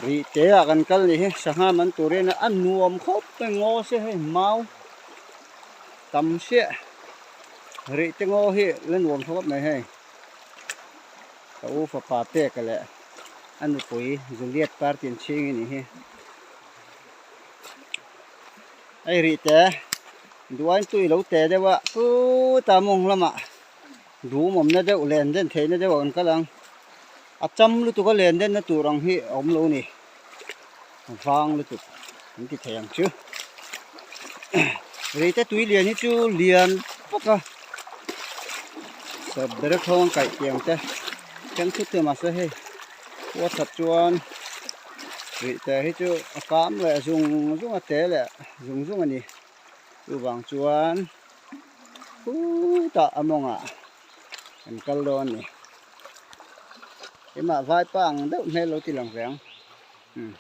Rih te ah kan kal nih hi sangha man turin a nuam khawp mai ngaw se hei mau tam chiah rih te ngaw hi la nuam khawp mai hei ka u fapa peka leh a nupui Juliet party an chhing a nih hi hei rih te duain tui lo te deuh a chutah mawng lamah dum awmna deuh len den theihna deuh ah kan kal ang. A cham lutuk a len denna tur ang hi a awm lo a ni vang lutuk an ti thei ang chu reite tui lian hi chu lian vak a sawt ber thawng kaih tiang te thleng thut thei mahse hei whatsapp chuan rihte hi chu a kam leh zung zung a te leh zung zung a ni chuvang chuan khutah a mawngah kan kal dawn a ni. Keimah vaipa ang deuh hmel lo ti lang ve ang umm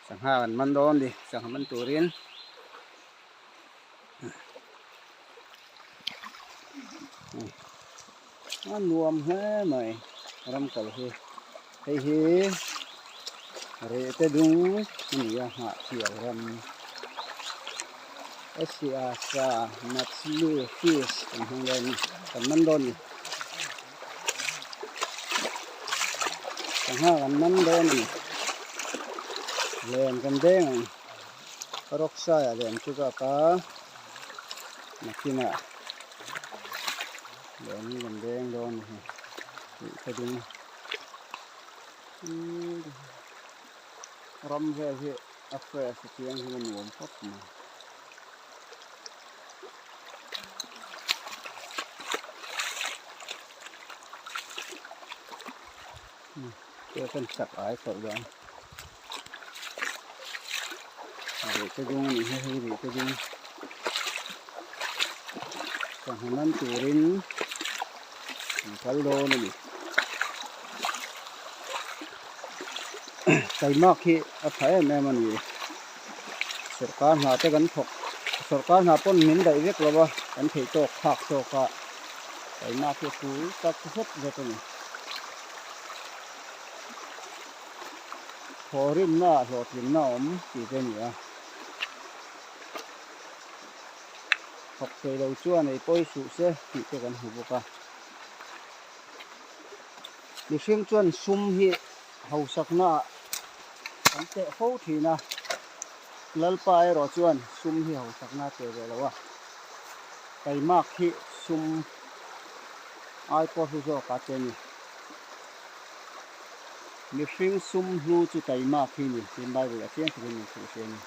sangha kan man dawn a ni sangha man turin a nuam hle mai ram kal hi hei hi reh te dung a ni a nghahchhiau ram. Asia sa machli fish kan hmang dawn a ni kan man dawn a ni sangha kan man dawn a ni len kan deng ang rawk sai ah len chu ka pa nakinah len hi kan deng dawn a ni tih ka ding ram vel hi. A fresh a chiang hian a nuam khawp mai. Te kan sak ai tawh dawn. Rih te dung anih hi hei rih te dung. Sangha man turin an kal dawn a ni. Taimak hi a tha em em a ni sawrkar hna te kan thawk sawrkar hna pawn min daih vek lo a kan theih tawk phak tawk a taimak hi a tul tak zet zet a ni thawhrimna ah hlawhtlinna a awm tih te a ni a thawk thei lo chuan ei pawi suh se tih te kan hmu bawk a. Mihring chuan sum hi hausakna ah kan teh fo thin a, Lalpa erawh chuan sum hi hausakna a teh ve lo a, taimak hi sum ai pawh hlu zawk a che ni. Mihring sum hlu chu taimak hi ni tiin Bible ah chiang takin min hrilh hria a ni.